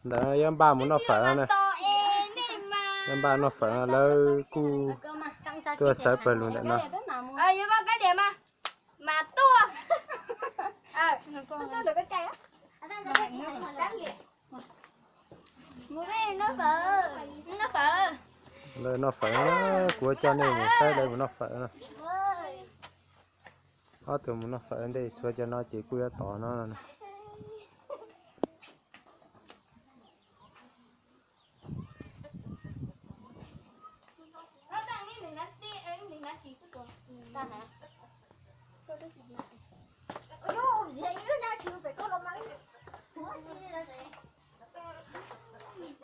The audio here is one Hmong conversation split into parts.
Ntawd yog npaj mus noj fawm no na. Yog npaj noj fawm no lawv kuj tuaj sawv pawg lug ntawm no. Lawv noj fawm, kuv coj nej mus saib lawv mus noj fawm no. Ob tug mus noj fawm ntej, tshuav cov no ces kuj yuav tos no.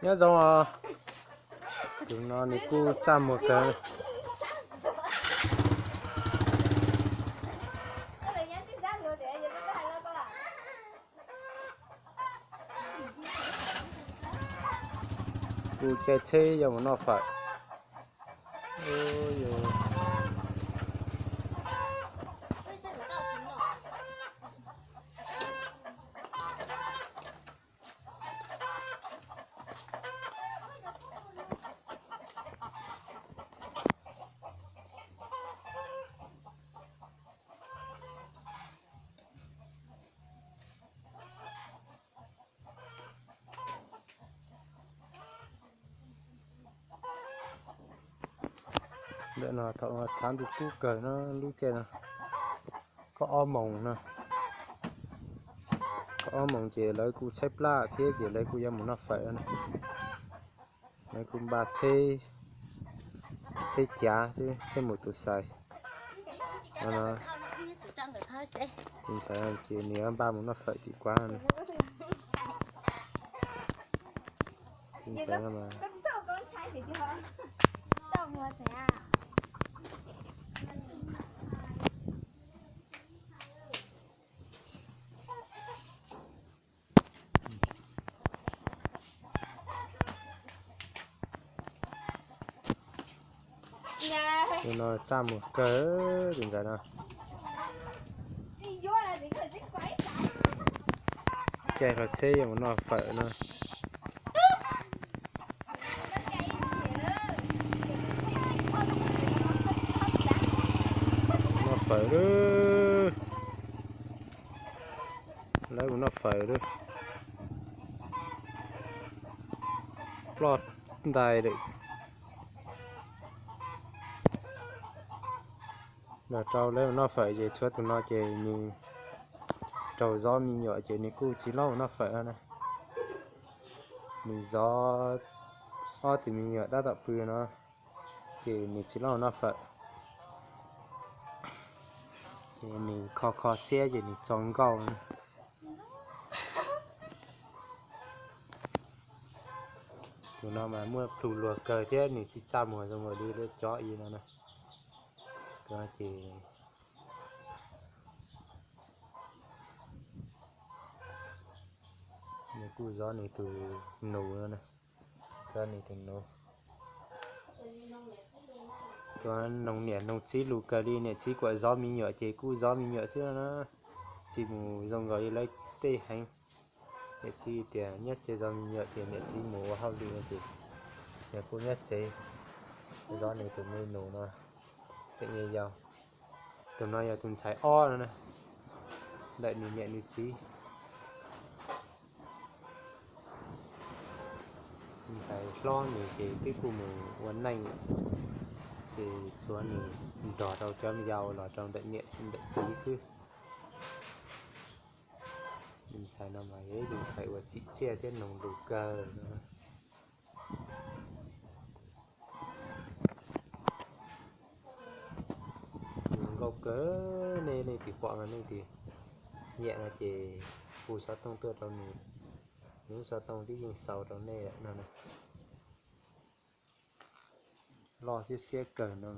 Nyob zoo os. Tus no nws kuj txaj muag kawg. Kuj caij tsheb yuav mus noj fawm. Ntawm no thaum no tshav ntuj kub kawg no, lub caij no kaum ob moos no. Kaum ob moos ces lawv kuj tshaib plab thiab ces lawv kuj yuav mus noj fawm na. Lawv kuj npaj tsheb, tsheb cav xwb, tsheb mus tus xais. Tus ntxhais ces nws yuav npaj mus noj fawm tim kuav no. Tus ntxhais no mas Tus no txaj muag kawg, tus ntxhais no. Caij hlo tsheb yuav mus noj fawm no. Noj fawm lawm. Lawv mus noj fawm lawm. Ploj ntais lawm. Los rau lawv mus noj fawm ces tshuav tus no ces nws raug zov me nyuam ces nws kuj tsis loj mus noj fawm na. Nws zov ob tug me nyuam tab tom pw no ces nws tsis loj mus noj fawm. Ces nws kho kho siab ces nws tso nkauj na. Tus no mas muaj plhu luag kawg thiab nws tsis txaj muag zoo nkaus li lawv cov i no na. Tus no ces nws kuj zov nws tus nus no na. Zov nws tus nus. Tus no noog niam noog txiv lus kawg li, niam txiv kuam zov me nyuam ces kuj zov me nyuam xwb no na. Tsis mus zoo nkaus li lawv tej heev. Niam txiv tias nyob tsev zov me nyuam ces niam txiv mus ua hauj lwm no ces nws kuj nyob tsev zov nws tus me nus no tseem yau yau. Tus no yog tus ntxhais ob no na, ntawm nws niam nws txiv. Tus ntxhais hlob nws ces twb kuj mus ua neej, ces tshuav nws nrog rau cov me yau los rau ntawm niam ntawm txiv xwb. Tus ntxhais no mas yog ib tus ntxhais uas txim txiaj thiab noog lus kawg no. Nkauj kawg, nej leej twg pom no leej twg nyiam no ces hu xov tooj tuaj rau nws, nws lub xov tooj twb yeej xaus rau nej lawm no. Loj thiab siab kawg no.